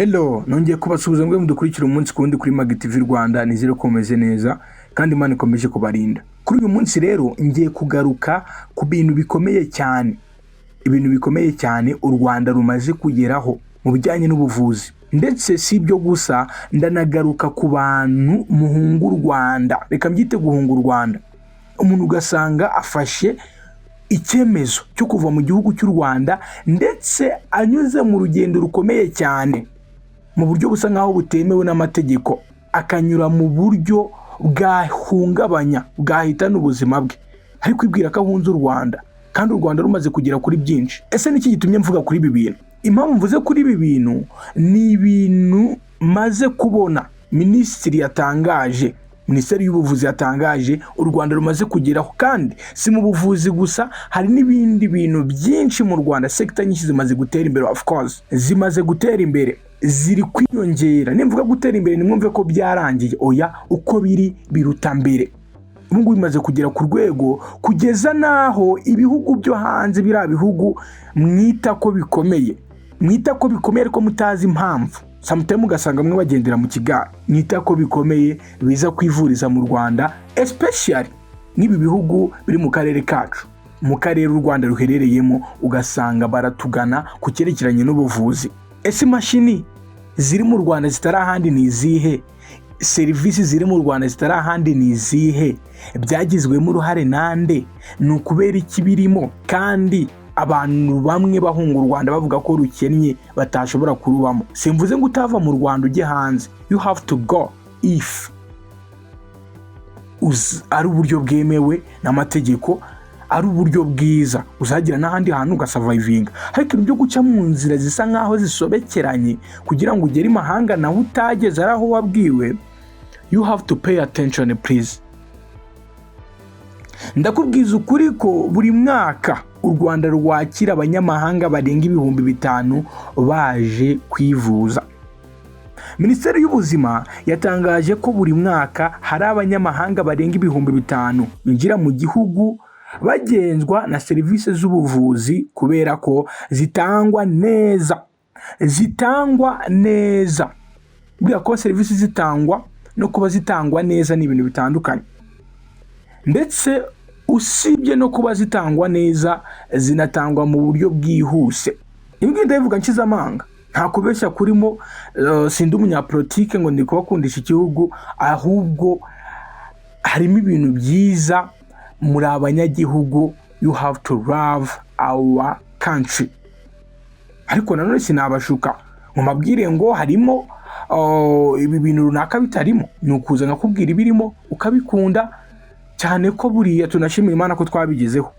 Hello, nongeye kubasuhuza mwe mudukurikira umunsi ku wundi kuri Magi TV Rwanda. Nizere ko mumeze neza kandi Imana ikomeje kubarinda. Kuri uyu munsi rero ngiye kugaruka ku bintu bikomeye cyane, ibintu bikomeye cyane u Rwanda rumaze kugeraho mu bijyanye n'ubuvuzi. Ndetse si ibyo gusa, ndanagaruka ku bantu muhunga u Rwanda. Reka mbyite guhunga u Rwanda. Umuntu ugasanga afashe icyemezo cyo kuva mu gihugu cy'u Rwanda, ndetse anyuze mu rugendo rukomeye cyane, mu buryo busa nk'aho butemewe n'amategeko, akanyura mu buryo bwahungabanya, bwahitana ubuzima bwe, ariko kwibwira ko ahunze u Rwanda kandi u Rwanda rumaze kugera kuri byinshi. Ese niki gitumye mvuga kuri ibi bintu? Impamvu mvuze kuri ibi bintu ni ibintu maze kubona minisitiri yatangaje, Minisiteri y'Ubuvuzi yatangaje u Rwanda rumaze kugeraho. Kandi si mu buvuzi gusa, hari n'ibindi bintu byinshi mu Rwanda. Sector nyinshi zimaze gutera imbere, of course zimaze gutera imbere, ziri kwiyongera. Nimvuga gutera imbere, nimwumve ko byarangiye, oya. Uko biri biruta mbere. Ubu ngubu bimaze kugera ku rwego kugeza n'aho ibihugu byo hanze, biriya bihugu mwita ko bikomeye ariko mutazi impamvu, sometimes ugasanga bamwe bagendera mu kigare, mwita ko bikomeye, biza kwivuriza mu Rwanda, especially nk'ibi bihugu biri mu karere kacu, mu karere u Rwanda ruherereyemo, ugasanga baratugana ku cyerekeranye n'ubuvuzi. Ese imashini ziri mu Rwanda zitari ahandi ni izihe? Serivisi ziri mu Rwanda zitari ahandi ni izihe? Byagizwemo uruhare nande? Ni ukubera iki birimo kandi abantu bamwe bahunga u Rwanda bavuga ko rukennye, batashobora kurubamo? Simvuze ngo utava mu Rwanda ujye hanze. You have to go if ari uburyo bwemewe n'amategeko, ari uburyo bwiza uzagira n'ahandi hantu ugasurvivinga. Ariko ibintu byo guca mu nzira zisa nk'aho zisobekeranye kugira ngo ugere imahanga naho utageze ari aho wabwiwe, you have to pay attention, please. Ndakubwiza ukuri ko buri mwaka u Rwanda rwakira abanyamahanga barenga 5000 baje kwivuza. Minisiteri y'Ubuzima yatangaje ko buri mwaka hari abanyamahanga barenga 5000 binjira mu gihugu bagenzwa na serivisi z'ubuvuzi kubera ko zitangwa neza. Zitangwa neza, buriya kuba serivisi zitangwa no kuba zitangwa neza ni ibintu bitandukanye. Ndetse usibye no kuba zitangwa neza, zinatangwa mu buryo bwihuse. Ibi ngibi ndabivuga nshize amanga, nta kubeshya kurimo. Sindi umunyapolitike ngo ndi kubakundisha igihugu, ahubwo harimo ibintu byiza. Muri abanyagihugu, you have to love our country. Ariko nanone sinabashuka ngo mbabwire ngo harimo ibi bintu runaka bitarimo. Ni ukuza nkakubwira ibirimo ukabikunda, cyane ko buriya tunashimira Imana ko twabigezeho.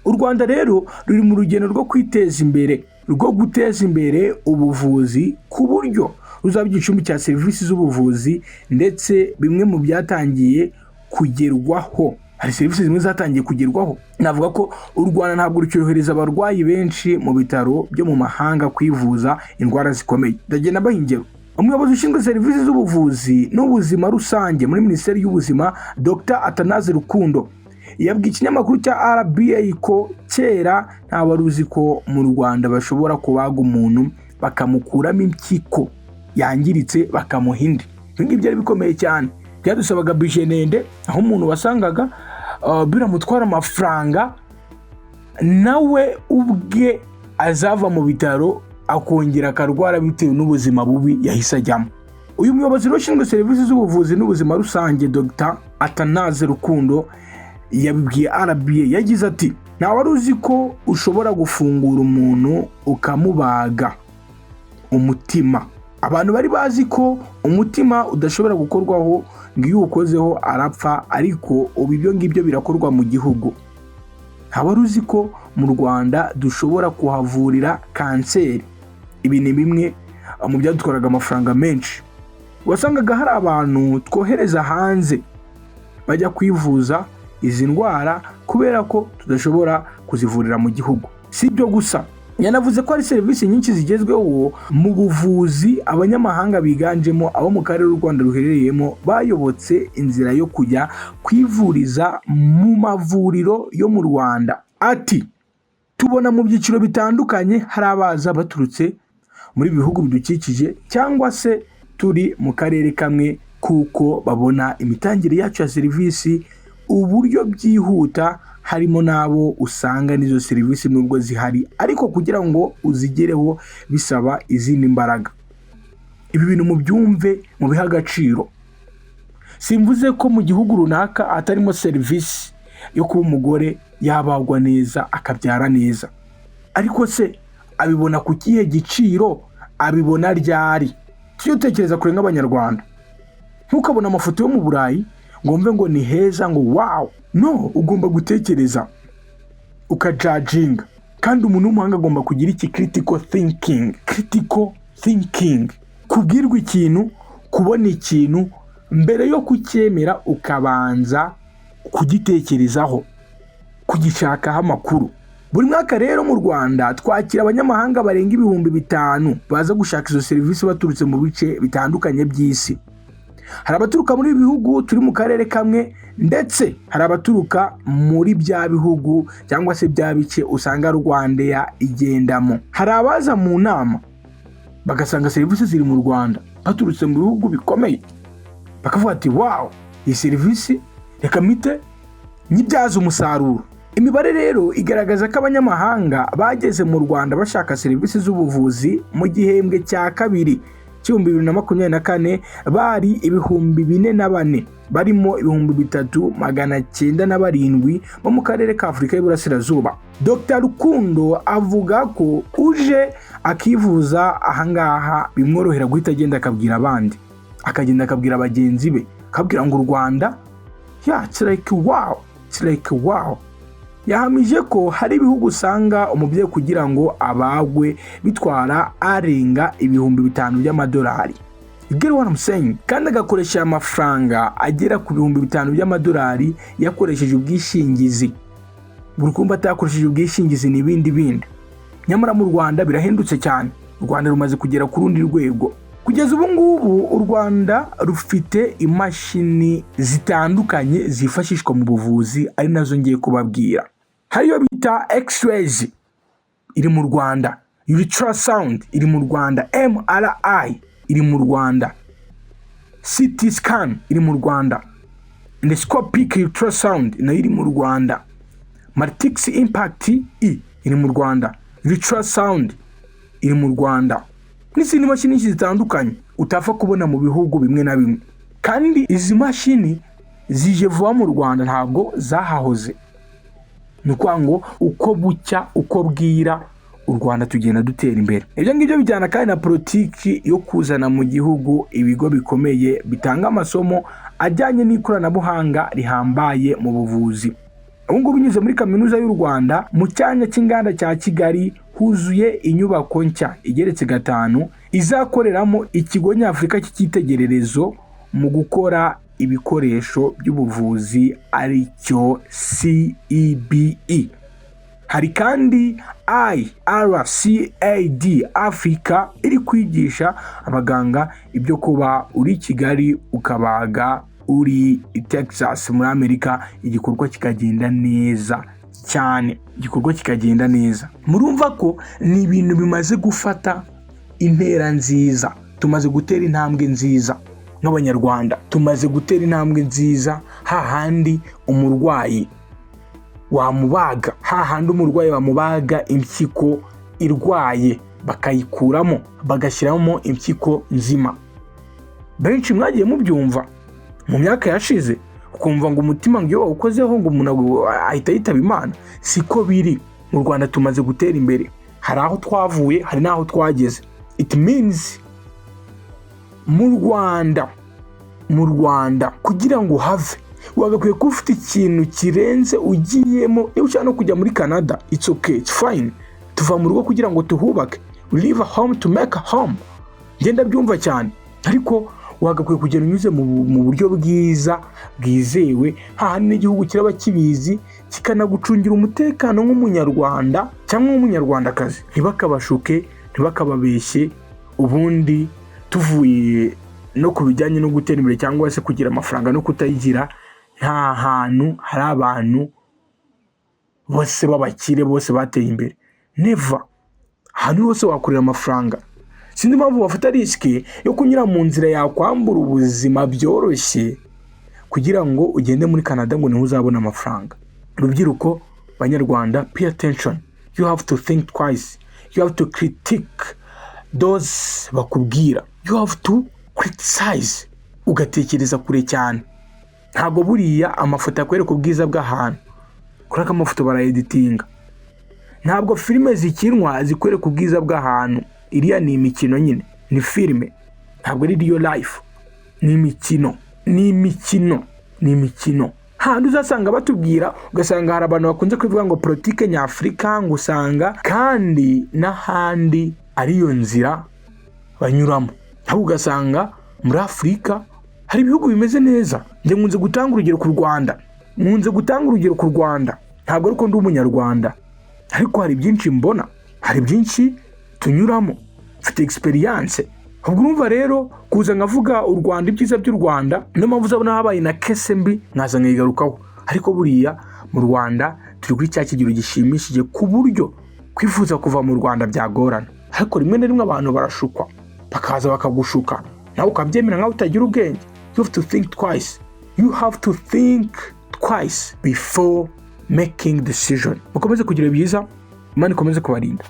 U Rwanda rero ruri mu rugendo rwo kwiteza imbere, rwo guteza imbere ubuvuzi ku buryo ruzaba igicumbi cya serivisi z'ubuvuzi. Ndetse bimwe mu byatangiye kugerwaho, hari serivisi zimwe zatangiye kugerwaho. Navuga ko u Rwanda ntabwo rucyohereza abarwayi benshi mu bitaro byo mu mahanga kwivuza indwara zikomeye. Ndagenda mbaha ingero. Umuyobozi ushinzwe serivisi z'ubuvuzi n'ubuzima rusange muri Minisiteri y'Ubuzima, Dr Atanaze Rukundo, yabwiye ikinyamakuru cya RBA ko kera nta wari uzi ko mu Rwanda bashobora kubaga umuntu bakamukuramo impyiko yangiritse, bakamuha indi. Ibi ngibi byari bikomeye cyane, byadusabaga budget ndende, aho umuntu wasangaga biramutwara amafaranga, nawe ubwe azava mu bitaro akongera akarwara bitewe n'ubuzima bubi yahise ajyamo. Uyu muyobozi rero ushinzwe serivisi z'ubuvuzi n'ubuzima rusange, Dr Atanaze Rukundo, yabibwiye RBA. Yagize ati: "Nta wari uzi ko ushobora gufungura umuntu ukamubaga umutima. Abantu bari bazi ko umutima udashobora gukorwaho, ngo iyo uwukozeho arapfa, ariko ubu ibyo ngibyo birakorwa mu gihugu. Nta wari uzi ko mu Rwanda dushobora kuhavurira kanseri. Ibi ni bimwe mu byadutwaraga amafaranga menshi. Wasangaga hari abantu twohereza hanze bajya kwivuza izi ndwara kubera ko tudashobora kuzivurira mu gihugu." Si ibyo gusa, yanavuze ko hari serivisi nyinshi zigezweho mu buvuzi. Abanyamahanga biganjemo abo mu karere u Rwanda ruherereyemo bayobotse inzira yo kujya kwivuriza mu mavuriro yo mu Rwanda. Ati: "Tubona mu byiciro bitandukanye, hari abaza baturutse muri bihugu bidukikije cyangwa se turi mu karere kamwe, kuko babona imitangire yacu ya serivisi uburyo byihuta. Harimo n'abo usanga n'izo serivisi nubwo zihari, ariko kugira ngo uzigereho bisaba izindi mbaraga. Ibi bintu mubyumve, mubihe agaciro. Simvuze ko mu gihugu runaka hatarimo serivisi yo kuba umugore yabagwa neza, akabyara neza, ariko se abibona ku kihe giciro? Abibona ryari? Tujye dutekereza kure nk'Abanyarwanda. Ntukabone amafoto yo mu Burayi ngo mve ngo ni heza, ngo wow. No, ugomba gutekereza, ukajudginga. Kandi umuntu w'umuhanga agomba kugira iki? Critical thinking. Critical thinking, kubwirwa ikintu, kubona ikintu, mbere yo kucyemera ukabanza kugitekerezaho, kugishakaho amakuru. Buri mwaka rero mu Rwanda twakira abanyamahanga barenga 5000 baza gushaka izo serivisi baturutse mu bice bitandukanye by'isi. Hari abaturuka muri ibi bihugu turi mu karere kamwe, ndetse hari abaturuka muri bya bihugu cyangwa se bya bice usanga RwandAir igendamo. Hari abaza mu nama bagasanga serivisi ziri mu Rwanda, baturutse mu bihugu bikomeye, bakavuga ati: "Wow, iyi serivisi reka mpite nyibyaza umusaruro." Imibare rero igaragaza ko abanyamahanga bageze mu Rwanda bashaka serivisi z'ubuvuzi mu gihembwe cya kabiri cy'2024 bari 4004, barimo 3907 bo mu karere ka Afurika y'Iburasirazuba. Dr Rukundo avuga ko uje akivuza ahangaha bimworohera guhita agenda akabwira abandi, akagenda akabwira bagenzi be, akabwira ngo u Rwanda, yeah, it's like wow, it's like wow. Yahamije ko hari ibihugu usanga umubyeyi kugira ngo abagwe bitwara arenga 5000 by'amadolari. You get what I'm saying? Kandi agakoresha aya mafaranga agera ku 5000 by'amadolari yakoresheje ubwishingizi. Buri kumva atakoresheje ubwishingizi ni ibindi bindi. Nyamara mu Rwanda birahendutse cyane. U Rwanda rumaze kugera ku rundi rwego. Kugeza ubu ngubu u Rwanda rufite imashini zitandukanye zifashishwa mu buvuzi, ari nazo ngiye kubabwira. Hari iyo bita X-rays iri mu Rwanda, ultrasound iri mu Rwanda, MRI iri mu Rwanda, CT scan iri mu Rwanda, endoscopic ultrasound nayo iri mu Rwanda, multiple impact E iri mu Rwanda, ultrasound iri mu Rwanda, n'izindi mashini nyinshi zitandukanye utapfa kubona mu bihugu bimwe na bimwe. Kandi izi mashini zije vuba mu Rwanda, ntabwo zahahoze. Ni ukuvuga ngo uko bucya uko bwira u Rwanda tugenda dutera imbere. Ibyo ngibyo bijyana kandi na politiki yo kuzana mu gihugu ibigo bikomeye bitanga amasomo ajyanye n'ikoranabuhanga rihambaye mu buvuzi. Ubu ngubu binyuze muri Kaminuza y'u Rwanda, mu cyanya cy'inganda cya Kigali huzuye inyubako nshya igeretse gatanu izakoreramo ikigo nyafurika cy'icyitegererezo mu gukora ibikoresho by'ubuvuzi, ari cyo CEBE. Hari kandi IRCAD Africa iri kwigisha abaganga ibyo kuba uri i Kigali ukabaga uri i Texas muri Amerika, igikorwa kikagenda neza cyane, igikorwa kikagenda neza. Murumva ko ni ibintu bimaze gufata intera nziza. Tumaze gutera intambwe nziza nk'Abanyarwanda, tumaze gutera intambwe nziza hahandi umurwayi wamubaga, hahandi umurwayi bamubaga impyiko irwaye bakayikuramo bagashyiramo impyiko nzima. Benshi mwagiye mubyumva mu myaka yashize, ukumva ngo umutima ngo iyo wawukozeho ngo umuntu ahita yitaba Imana. Siko biri mu Rwanda. Tumaze gutera imbere. Hari aho twavuye, hari n'aho twageze. It means mu Rwanda kugira ngo uhave wagakwiye kuba ufite ikintu kirenze ugiyemo. Niba ushaka no kujya muri Canada, it's okay, it's fine. Tuva mu rugo kugira ngo tuhubake. We leave a home to make a home. Ngenda byumva cyane, ariko wagakwiye kugenda unyuze mu buryo bwiza bwizewe, hahandi n'igihugu kiraba kibizi, kikanagucungira umutekano nk'Umunyarwanda cyangwa nk'Umunyarwandakazi. Ntibakabashuke, ntibakababeshye. Ubundi tuvuye no ku bijyanye no gutera imbere cyangwa se kugira amafaranga no kutayigira, nta hantu hari abantu bose b'abakire bose bateye imbere. Never. Ahantu hose wakorera amafaranga. Sinzi impamvu bafata risk yo kunyura mu nzira yakwambura ubuzima byoroshye kugira ngo ugende muri Canada ngo niho uzabona amafaranga. Rubyiruko Banyarwanda, pay attention. You have to think twice, you have to critique those bakubwira, you have to criticize, ugatekereza kure cyane. Ntabwo buriya amafoto akwereka ubwiza bw'ahantu, kubera ko amafoto barayeditinga. Ntabwo filime zikinwa zikwereka ubwiza bw'ahantu. Iriya ni imikino nyine, ni filime, ntabwo ari real life. Ni imikino, ni imikino, ni imikino. Handi uzasanga batubwira, ugasanga hari abantu bakunze kuvuga ngo politike nyafurika, ngo usanga kandi n'ahandi ariyo nzira banyuramo. Ahubwo ugasanga muri Afurika hari ibihugu bimeze neza. Njye nkunze gutanga urugero ku Rwanda, nkunze gutanga urugero ku Rwanda. Ntabwo ariko ndi Umunyarwanda, ariko hari byinshi mbona, hari byinshi tunyuramo, mfite experience. Ubwo urumva rero kuza nkavuga u Rwanda, ibyiza by'u Rwanda, niyo mpamvu uzabona habaye na case mbi nkaza nkayigarukaho. Ariko buriya mu Rwanda turi kuri cya kigero gishimishije ku buryo kwifuza kuva mu Rwanda byagorana. Ariko rimwe na rimwe abantu barashukwa, bakaza bakagushuka, nawe ukabyemera nkaho utagira ubwenge. You have to think twice, you have to think twice before making decision. Mukomeze kugira byiza, Imana ikomeze kubarinda.